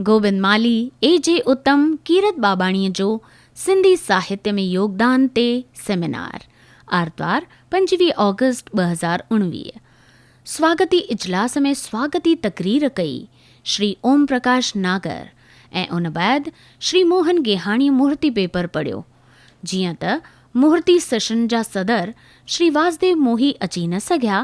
گوبند مالهي، اي جي اتم، ڪيرت ٻاٻاڻيءَ جو سنڌي ساهتيه ۾ يوگدان تي سيمينار، آرتوار 25 آگسٽ 2019. سواگتي اجلاس ۾ سواگتي تقرير ڪئي شري اوم پرڪاش ناگر ۽ ان بعد شري موهن گيهاڻيءَ مهورتي پيپر پڙهيو. جيئن ته مهورتي سيشن جا صدر شري واسديو موهي اچي نه سگهيا،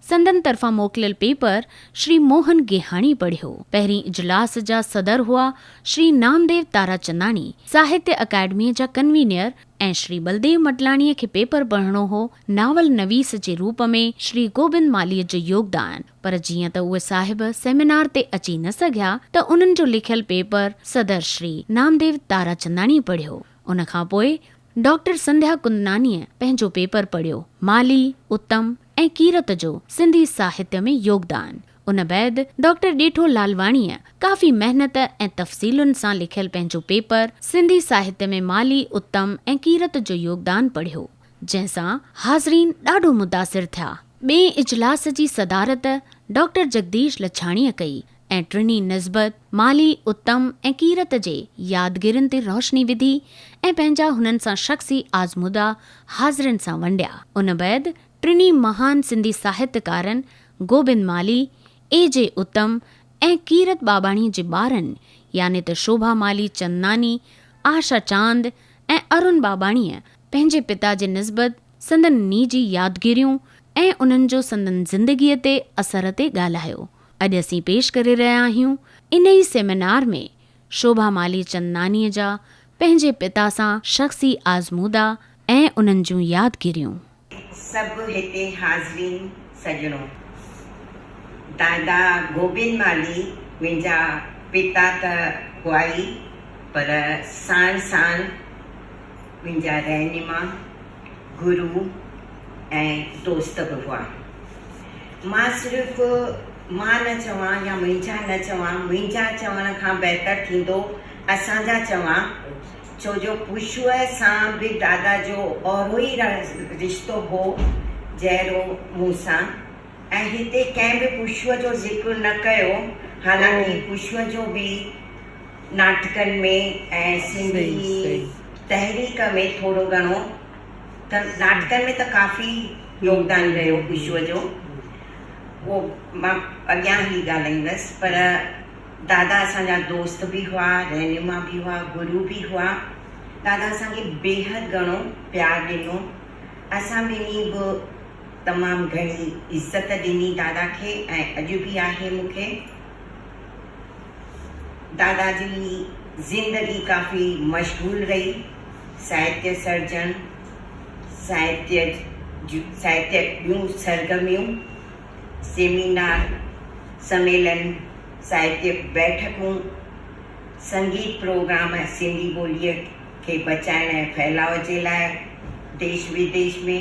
سندن طرفان موڪليل پيپر شري موهن گيهاڻي پڙهيو. پهرين اجلاس جا صدر هئا شري نامديو تاراچنداڻي، ساهتيه اڪيڊميءَ جا ڪنوينر ۽ شري ٻلديو مٽلاڻيءَ کي پيپر پڙهڻو هو ناول نويس جي روپ ۾ شري گوبند مالهيءَ جو يوگدان، پر جيئن ته اهي صاحب سيمينار تي اچي نه سگهيا ته انهن جو لکيل پيپر صدر شري نامديو تاراچنداڻي پڙهيو. ان کان پوء ڊاڪٽر سنڌيا ڪندنانيء پنهنجو پيپر پڙهيو، مالهي، اتم ۽ ڪيرت جو سنڌي ساهتيه ۾ يوگدان. ان بعد ڊاڪٽر ڄيٺو لالواڻيء ڪافي محنت ۽ تفصيلن سان لکيل پنهنجو پيپر سنڌي ساهتيه ۾ مالهي، اتم ۽ ڪيرت جو يوگدان پڙهيو، جنهن سان حاضرين ڏاڍو متاثر ٿيا. ٻئين اجلاس جي صدارت ڊاڪٽر جگديش لڇاڻيء ڪئي ۽ ٽنهي نسبت، مالهي، اتم ۽ ڪيرت جي يادگيرين تي روشني وڌي ۽ پنهنجا هنن سان شخصي آزمودا حاضرين سان ونڊيا. ان بعد ٽنهي مهان سنڌي ساهتڪارن گوبند مالهي، اي جي اتم ۽ ڪيرت ٻاٻاڻي جي ٻارن يعني ته شوڀا مالهي چندناني، آشا چاند ۽ ارون ٻاٻاڻيء پنهنجي پتا جي نسبت سندن نجي يادگيريون ۽ انهن جو سندن زندگيء تي اثر تي ڳالهايو. اڄ اسين پيش ڪري رهيا آهيون انهي سيمينار ۾ شوڀا مالهي چندنانيء جا پنهنجي پتا سان شخصي آزمودا ۽ انهن جون يادگيريون. سڀ هتي حاضرين سڄڻو. دادا گوبند مالهي منهنجا پتا ته هئا ئي پر ساڻ ساڻ منهنجا رهنما، گرو ۽ دوست به هئا. مان صرف مان نه چوان يا منهنجا نه چوان، منهنجا چوڻ کان بهتر ٿيندو اسان جا چوان، ڇو جو پشوء سان به دادا جو اهڙو ئي رشتو هو جهڙو مون سان ۽ هتي ڪنهن به پشوء جو ذڪر نه ڪيو، حالانڪه پشوء جو به ناٽڪن ۾ ۽ سنڌي تحريڪ ۾ ٿورو گهڻو ته ناٽڪن ۾ ته ڪافي يوگدان رهيو خوشوء جو، اهو مان اڳيان هلي ڳالهائيندس پر دادا اسان جا دوست به هئا، رهنما به هئا، گرو به هئا. دادا اسان کي بيحد گهڻو پيار ڏنو. اسان ٻنهي به تمام گهڻي عزت ڏني دادا کي ۽ اڄ به آهي مون کي. دادا جي زندگي ڪافي مشغول رهي. ساهتيه سرجڻ، ساهتيه جون ساهتيڪ ٻيون سرگرميون، سيمينار، سميلن، ساهتيڪ بيٺڪون، سنگيت پروگرام سنڌي ٻوليء کي بچائڻ ۽ ڦهلاء جي لاء ديش وديش ۾،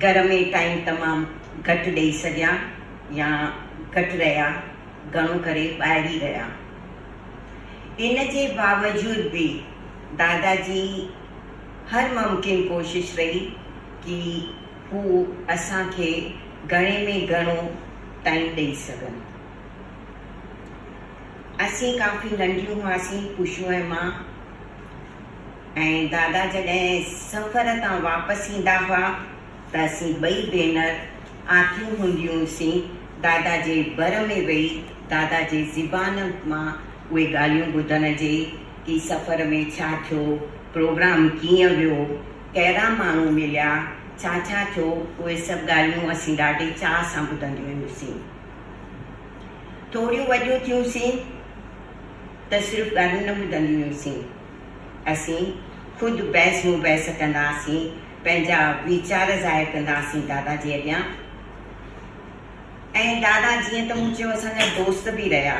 گهر ۾ ٽائيم تمام گهٽ ڏئي سگهيا يا گهٽ رهيا، گهڻو ڪري ٻاهر ئي رهيا. ان جي باوجود به دادا جي هر ممڪن ڪوشش رهي ڪي هو اسان کي گهڻي ۾ گهڻو ٽائيم ڏئي سگهن. اسين ڪافي ننڍيون هئاسين خوشو ۽ مان ۽ دادا جڏهن سفر تان واپس ايندا هئا ته اسين ٻئي ڀينر آتيون هونديون سين دادا جي ڀر ۾ ويهي دادا جي زبان مان اهي ڳالهيون ٻڌڻ جي ڪي سفر ۾ ڇا ٿيو، پروگرام ڪيئن ويو، ڪهڙا ماڻهو مليا، ڇا ڇا ٿيو، اهي سڀ ڳالهيون اسين ڏاڍي چاهه سان ٻڌنديون هيون سين. ٿوريون وڏيون ٿيون سين ته صرف ڳالهيون نه ٻڌنديون هيون سين، اسين خود بحث مباحثه ڪندا هئاسين، پنهنجا ويچار ظاهر ڪندا هئاسين دادا جي اڳيان. ۽ دادا جيئن ته مون چيو اسان جا دوست به رهيا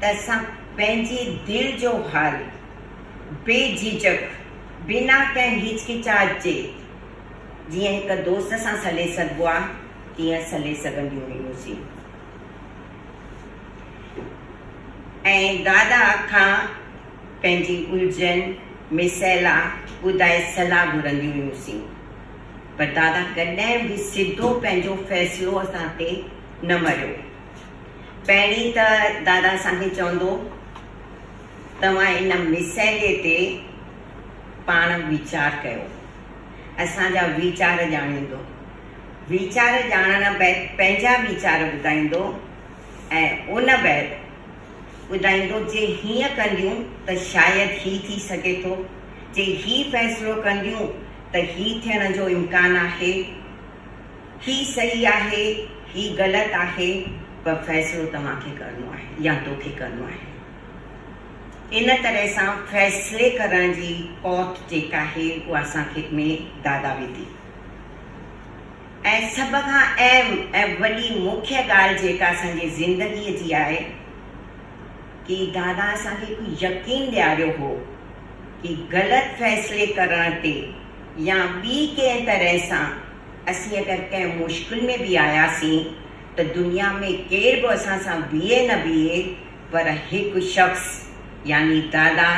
ته اسان پنهنجي دل جو حال بي جهجهڪ بنا ڪنهن هچڪچاهٽ جي جيئن هڪ دوست سان سلي سگهبو آ تيئن سلي سگهنديون هيونسين ۽ دادا کان پنهنجي الجهن مسئلا ٻڌائي صلاح گهرنديون هيونسين. پر دادا ڪڏهن به سڌو پنهنجو فيصلو اسان تي نه مڙهيو. پهرين ته دادا اسان کي چوندو توهان ان مسئلي تي پاڻ ويچار ڪيو. اسان جا ويچار ڄاڻيندو. ويچار ڄاڻڻ بعد پنهنجا ويچار ٻڌائيندو ۽ ان بعد ٻڌائيندو جي هيئن ڪنديون ته شايد هي ٿي سگهي ٿو، جي هي فيصلو ڪنديون ته هي ٿيڻ جو امڪان آهي، هي صحيح آهي، هي غلط آهي پر فيصلو توهان کي ڪرڻو آهي يا توکي ڪرڻو آهي. ان طرح سان فيصلي ڪرڻ جي قوت جيڪا آهي اها اسان کي ۾ دادا وڌي. ۽ سڀ کان اهم ۽ وڏي مکيه ڳالهه جيڪا اسان جي زندگيء جي آهي ڪي دادا اسان کي هڪ يقين ڏياريو هو ڪي غلط فيصلي ڪرڻ تي يا ٻي ڪنهن طرح سان اسين اگر ڪنهن مشڪل ۾ به آياسين ته دنيا ۾ ڪير به اسان سان بيهي نه بيهي پر هڪ شخص يعني دادا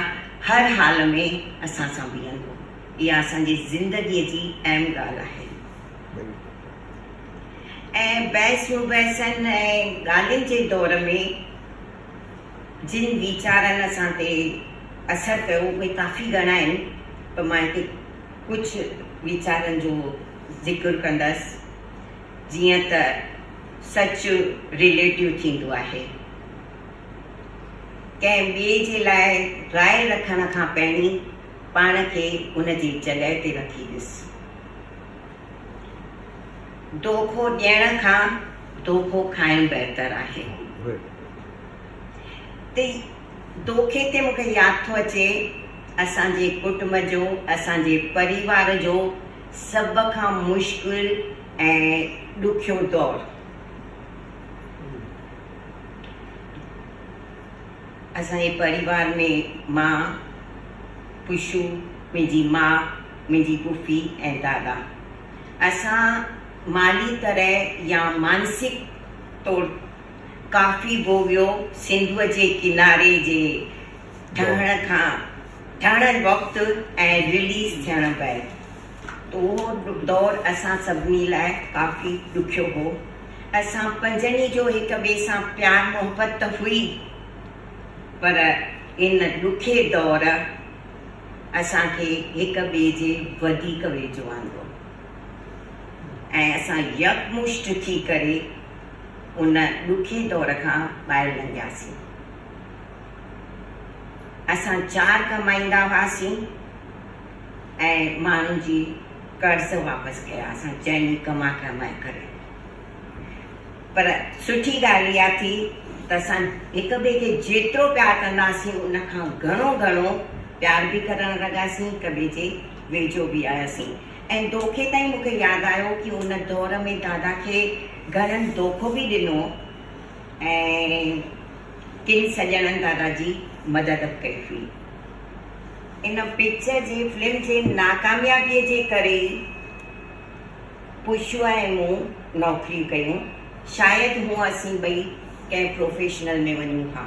هر حال ۾ اسان سان بيهندو. اها اسان جي زندگيء جي اهم ڳالهه آهي. ۽ بحث مباحثن ۽ ڳالهين جي دور ۾ جن ويچارن اسان تي اثر ڪيو اهي ڪافي گهڻا آهن پر مان هتي ڪجهه ويچارن جو ذڪر ڪندس. جيئن ته سچ رليٽو ٿيندو آهي. ڪنهن ٻئي جي لاء راء رکڻ کان پهرين پاڻ کي ان جي جڳهه تي رکي ڏس. دوکو ڏيڻ کان دوکو کائڻ بهتر آهي. تي دوکي تي مون کي ياد ٿو اچي اسان جي ڪٽنب جو، اسان جي پريوار جو سڀ کان مشڪل ۽ ڏکيو دور. اسان جي پريوار ۾ مان، پشو، منهنجي ماء، منهنجي پڦي ۽ دادا. اسان مالي طرح يا مانسڪ طور ڪافي ڀوڳيو. سنڌوء جي ڪناري جي ٺهڻ کان ٺهڻ وقت ۽ رليز ٿيڻ بعد ته اهو دور اسان سڀني لاء ڪافي ڏکيو هو. اسان پنجن ئي جو هڪ ٻئي سان پيار محبت ته هئي پر ان ڏکي دور اسان کي هڪ ٻئي جي وڌيڪ ويجهو آندو ۽ اسان يڪمشت ٿي ڪري ان ڏکي دور کان ٻاهر لنگهياسين. اسان چار ڪمائيندا هئاسين ۽ ماڻهن جي قرض واپس ڪيا اسان چئن ئي ڪما ڪمائي ڪري پر سٺي ڳالهه اها ٿي ته اسان هڪ ٻئي کي جيترو پيار ڪندا هئاسين ان کان گهڻو گهڻو پيار به ڪرڻ لڳاسين هڪ ٻئي جي ويجهو به آياسين ۽ دوکي تائين مون کي ياد آيو ڪي ان دور ۾ دادا کي گهڻن دوکو به ڏنو ۽ ڪن سڄڻن دادا جي مدد به ڪئي هئي. ان پڪچر جي فلم جي ناڪاميابيء جي ڪري ئي پشو ۽ مون نوڪريون ڪيون. شايد هونء اسين ٻئي ڪنهن پروفيشنل ۾ وڃون ها.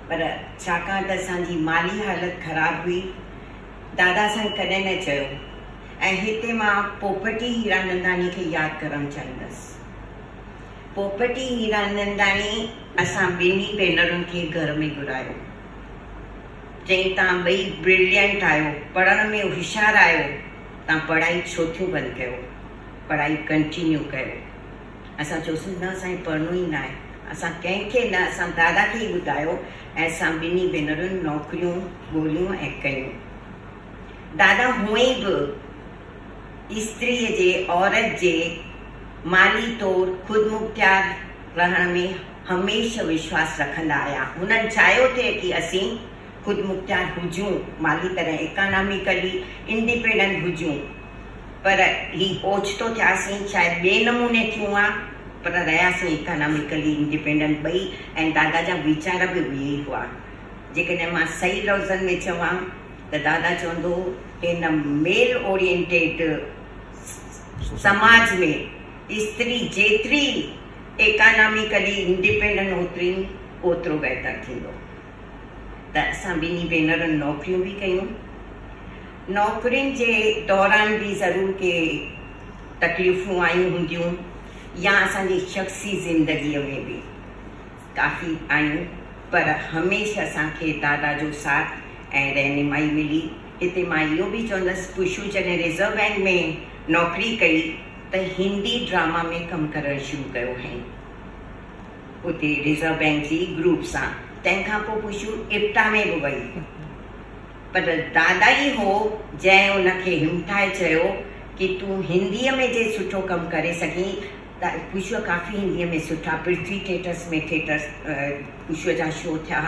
پر ڇاڪاڻ ته اسان جي مالي حالت خراب هئي، دادا سائين ڪڏهن نه چيو. ۽ هتي مان پوپٽي هيراننداڻي کي ياد ڪرڻ چاهيندس. پوپٽي هيراننداڻي اسان ٻنهي ڀينرن کي گهر ۾ گهرايو. چيائين توهان ٻئي برلينٽ آهيو، پڙهڻ ۾ هوشيار آهيو، توهان پڙهائي ڇو ٿيون بند ڪيو، پڙهائي ڪنٽينيو ڪيو. اسان چيوسين نه اسان کي پڙهڻو ئي ناهي. اسان ڪنهن کي نه، اسان دادا کي ئي ٻڌايو ۽ اسان ٻنهي ڀينرن نوڪريون ڳوليون ۽ ڪيون. دادا هونئن به استريء جي، عورت جي، مالي طور خودمختيار رهڻ ۾ هميشه وشواس رکندا آيا. هنن چاهيو ٿي ڪي اسين خودمختيار هجون، مالي طرح اڪاناميڪلي انڊيپينڊنٽ هجون، پر هي اوچتو ٿياسين، شايد ٻئي نموني ٿيون ها، پر رهياسين اڪاناميڪلي انڊيپينڊنٽ ٻئي ۽ دادا جا ويچار به اهي ئي هئا. جيڪڏهن مان صحيح لفظن ۾ چوان ته دادا چوندو هو هن ميل اورينٽيڊ سماج ۾ استري جيتري ايڪاناميڪلي انڊيپينڊنٽ اوتري اوترو بهتر ٿيندو ته اسان ٻنهي ڀينرن نوڪريون به ڪيون. نوڪرين جي دوران به ضرور ڪي تڪليفون آيون هونديون. يا اسان جي شخصي زندگيء ۾ به ڪافي آيون پر هميشه اسان کي دادا جو ساٿ ۽ رهنمائي ملي. هتي مان اهو به چوندس پشو جڏهن ريزرو بئنڪ ۾ نوڪري ڪئي ته هندي ڊراما ۾ ڪم ڪرڻ شروع ڪيو هئائين اتي ريزرو بئنڪ جي گروپ سان تنهن کان پوء پشو اپٽا ۾ به وئي پر دادا ئي هو جنهن ان کي همٿائي چيو ڪي تون هنديء ۾ جي سٺو ڪم ڪري سگهين ته پشوء ڪافي هنديء ۾ سٺا پرٿوي ٿيٽرس ۾ ٿيٽرس پشوء جا شو ٿيا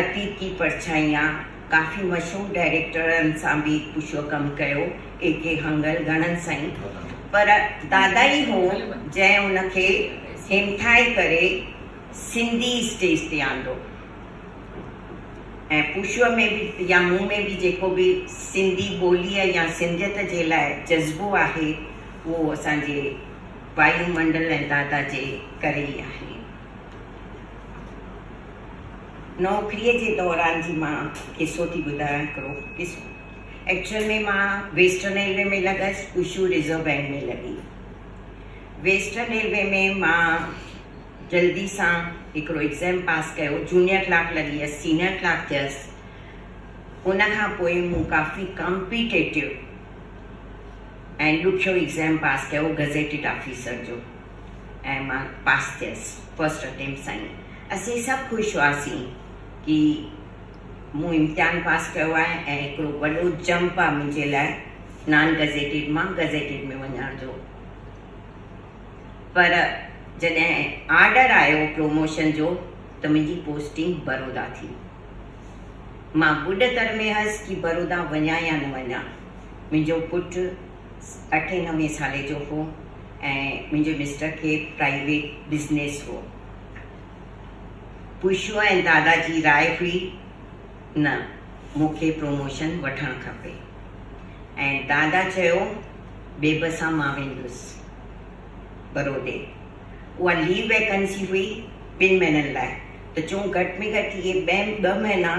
اتيت ڪي پرڇائيان ڪافي مشهور ڊائريڪٽرن سان به پشوء ڪم ڪيو اي ڪي هنگل گهڻن سان ئي پر دادا ئي هو جنهن ان کي همٿائي ڪري سنڌي اسٽيج تي آندو. ۽ پشوء ۾ به يا مون ۾ به جيڪو به سنڌي ٻوليء يا سنڌيت جي لاء جذبو آهي اهو اسان جي وايو منڊل ۽ دادا جي ڪري ئي آهي. نوڪريء جي دوران جي مان قصو ٿي ٻڌايان هڪڙو قصو ايڪچوئل ۾ مان ويسٽرن ريلوي ۾ لڳس پشو رزرو بئنڪ ۾ لڳي. ويسٽرن ريلوي ۾ مان جلدي سان هڪڙو ايگزام پاس ڪيو، جونيئر ڪلارڪ لڳي هيس، سينئر ڪلارڪ ٿيس، ان کان پوء مون ڪافي ڪامپيٽيٽو ۽ ڏکيو ايگزام پاس ڪيو گزيٽيڊ آفيسر جو ۽ مان پاس ٿيس فرسٽ اٽيمپٽ سان ئي. اسين سڀ خوش هئاسين ڪي مون امتحان پاس ڪيو آهي ۽ هڪڙو وڏو جمپ آهي منهنجي لاء نان گزيٽيڊ مان گزيٽيڊ ۾ وڃڻ جو. پر جڏهن آرڊر آيو پروموشن جو ته منهنجي پوسٽنگ برودا ٿي. مان ٻڏتر ۾ هئس ڪي برودا وڃان يا نه وڃان. منهنجو پٽ اٺين نوين سالي جو هو ۽ منهنجي مسٽر کي پرائيويٽ بزنيس هو. پشو ۽ دادا جي راء هئي نه مون کي پروموشن وٺڻ کپي ۽ دادا چيو بيبه سان مان ويندس بروڊي. اها ليو ويڪنسي هئي ٻن مهينن لاء ته چون گهٽ ۾ گهٽ اهي ٻه مهينا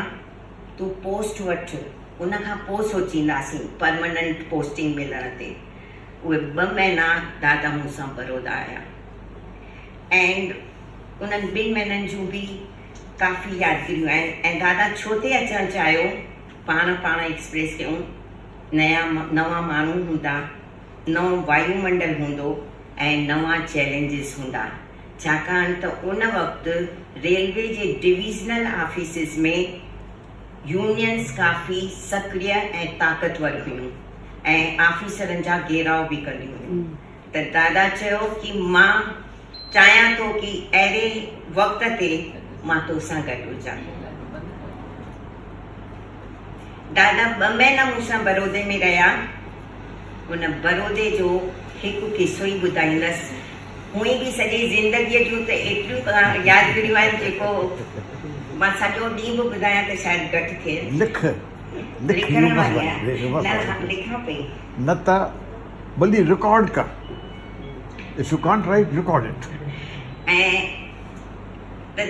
تون پوسٽ وٺ ان کان پوء سوچينداسين پرمننٽ پوسٽنگ ملڻ تي. اهي ٻه مهينا دادا مون سان برودا آيا ۽ انهن ٻن مهينن جون به ڪافي يادگيريون آهن ۽ دادا ڇو ٿي اچڻ چاهيو پاڻ پاڻ ايڪسپريس ڪيون نيا نوان ماڻهو هوندا، نئون وايو منڊل هوندو ۽ نوان چئلينجز هوندا ڇاڪاڻ ته ان وقت ريلوي جي ڊويزنل آفيسز ۾ يونينز ڪافي سڪريه ۽ طاقتور هيون ۽ آفيسرن جا گهيراء به ڪنديون هيون ته دادا چيو ڪي مان چاهيان ٿو ڪي اهڙي وقت تي مان توسان گڏ هجان. دادا ٻه مهينا مون سان بڙودي ۾ رهيا. ان بڙودي جو هڪ قصو ئي ٻڌائيندس. هونئن به سڄي زندگيء جون ته ايتريون يادگيريون آهن جيڪو مان سڄو ڏينهن به ٻڌايان ته شايد گهٽ ٿئي. لک لک لکڻ واري آهيان. نه لکان پئي. نه ته ڀلي رڪارڊ ڪر. If you can't write record it. ۽ ته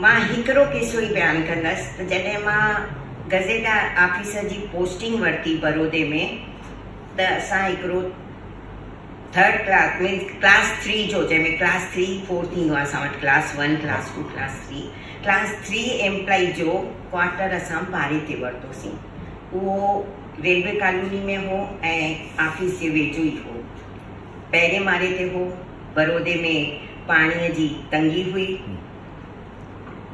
مان هڪڙو قصو ئي بيان ڪندس ته جڏهن مان گزيٽ آفيسر جي پوسٽنگ ورتي بڙودي ۾ ته اسان هڪڙو third class means class three جو جنهن ۾ ڪلاس ٿري فور ٿيندو آهي اسان وٽ class one class two class three class three employee جو ڪوارٽر اسان ڀاڙي تي ورتوسين اهو ريلوي ڪالوني ۾ هو ۽ آفيس جي ويجهو ئي هو پهرين ماڙي تي هو. بڙودي ۾ پاڻيء جي تنگي هئي.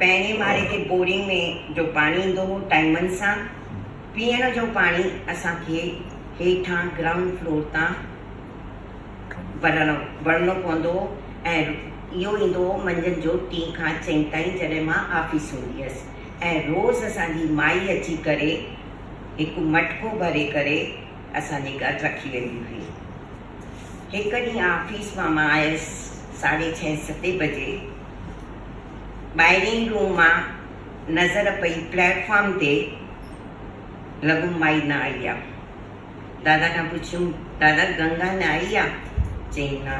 پهرين ماڙي تي بورنگ ۾ جو پاڻي ايندو هو ٽائيمن سان. پيئڻ جو پاڻي اسان کي هيٺان گرائونڊ فلور تان ڀرڻو پوندو هو ۽ اهو ايندو هو منجهند جو ٽين کان چئين تائين جڏهن مان آفيس هوندي هيس ۽ روز اسان جي مائي اچي ڪري هڪ مٽڪو ڀري ڪري اسان جي گهر رکي ويندي هئي. هڪ ڏينهن آفيس مان مان آيس ساڍي ڇهين ستين بجي. ٻاهرين روم مان نظر پئي پليٽ فارم تي لڳم مائي نه آئي آ. دادا کان پڇيم دادا گنگا نه آئي آ؟ چيائين نه.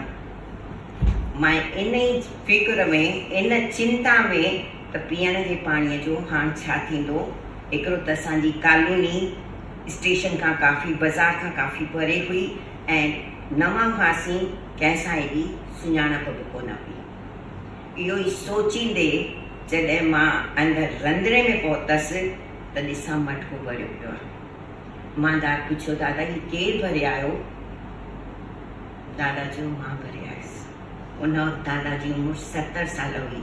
مان ان ئي فڪر ۾ ان چنتا ۾ ته پيئڻ جي پاڻيء جو هاڻ ڇا ٿيندو؟ هڪڙو ته اسان جي ڪالوني اسٽيشن کان ڪافي بازار کان ڪافي پري هئي ۽ نوان هئاسين، ڪنهن سان ايڏي سڃاڻپ به ڪونه هئي. اهو ئي سوچيندي جڏهن مان اندر رنڌڻي ۾ پهتس ته ڏسان مٽڪو ڀريو پيو آهي. مان داد پڇيو، دادا هي ڪير ڀري آيو؟ دادا چيو، مان ڀري آيس. ان وقت دادا جي عمر 70 سال هئي.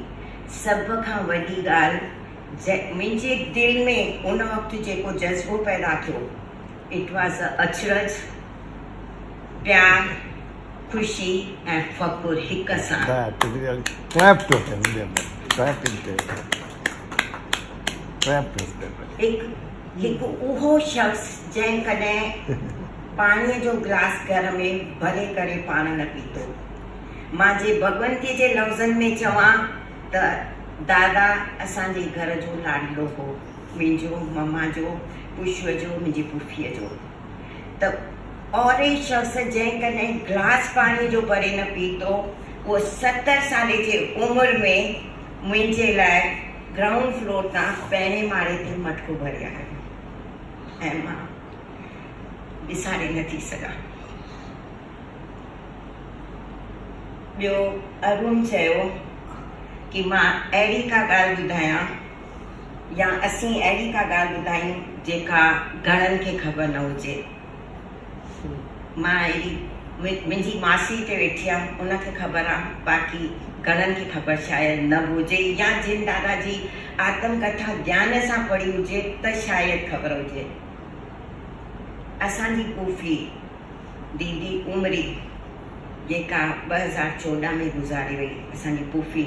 سڀ کان وڏي ڳالهه منهنجي دل ۾ ان وقت جيڪو جذبو پيدا ٿيو، it was ا اچرج، پيار، خوشي ۽ فخر هڪ سان. That is really clap to him clap in clap to him. هڪ هڪ اهو شخص جنهن ڪڏهن پاڻيء جو گلاس گهر ۾ ڀري ڪري پاڻ نه پيتو. مان جي ڀڳونتيء جي لفظن ۾ چوان ته دادا اسان جي گهر جو لاڏلو هو، منهنجو، مما جو، پشوء جو، منهنجي پڦيء جو. ته اهڙي شخص جنهن ڪڏهن گلاس پاڻيء جو ڀري نه پيتو، اهو 70 سالي جي عمر ۾ منهنجي لاء گرائونڊ فلور تان پهرين ماڙي تي مٽڪو ڀري آيو ۽ مان وساري نه ٿي سگهان. ٻيو ارون چيو ڪي مان اهڙي ڪا ڳالهه ٻڌايان يا اسين اهڙي ڪا ڳالهه ٻڌايون جيڪا گهڻن کي خبر نه هجي. مان اهڙي منهنجي ماسي هتي ويٺي آ ان کي خبر آ باقي گهڻن کي خبر شايد نه به هجي يا جن دادا جي آتم ڪٿا ڌيان سان پڙهي هجي ته شايد خبر هجي. اسان جي پوڦي ديدي عمري جيڪا 2014 ۾ گذاري وئي اسان جي پوڦي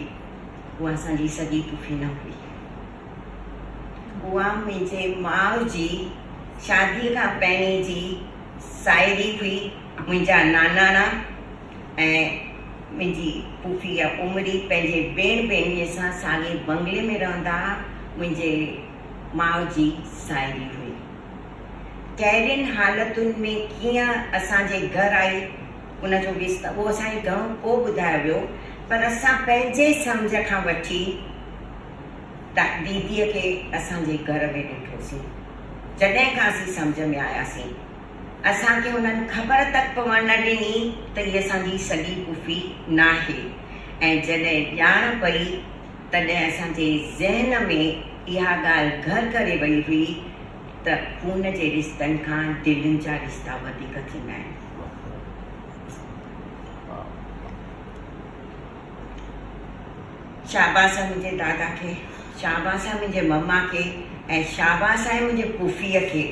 اها اسان جي سڳي پڦي نه هئي. اها منهنجي ماء جي شاديء کان پهرين جي ساهيڙي هئي. منهنجا ناناڻا ۽ منهنجي پڦي يا عمري پنهنجي ڀيڻ ڀيڻيء سان ساڳئي بنگلي ۾ رهندا ها. منهنجي ماء جي ساهيڙي هئي. ڪهڙين حالتن ۾ ڪيئن اسان جي گهر آئي ان جو وست اهو اسان کي گهڻو ڪو ٻڌايو ويو پر اسان پنهنجي سمجهه کان وٺي ديديء کي اسان جي گهر ۾ ڏٺوسين. جڏهن کان اسين سمجهه ۾ آياسين اسان کي انهن خبر تڪ پوڻ نه ڏني ته هي اسان جي سڳي پڦي ناهي ۽ جڏهن ڄاڻ پئي تڏهن اسان جي ذهن ۾ اها ڳالهه گهر ڪري وئي هئي ته خون جي رشتن کان دلين جا رشتا وڌيڪ ٿيندا آهن. شاباس آهي منهنجي دادا کي، شاباس آهي منهنجي مما کي ۽ شاباس آهي منهنجي پڦيء کي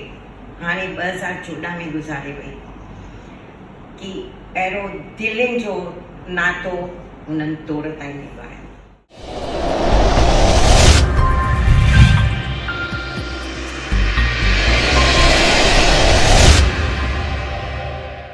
هاڻي 2014 ۾ گذاري وئي ڪي اهڙو دلين جو ناتو هنن توڙ تائين نڀايو.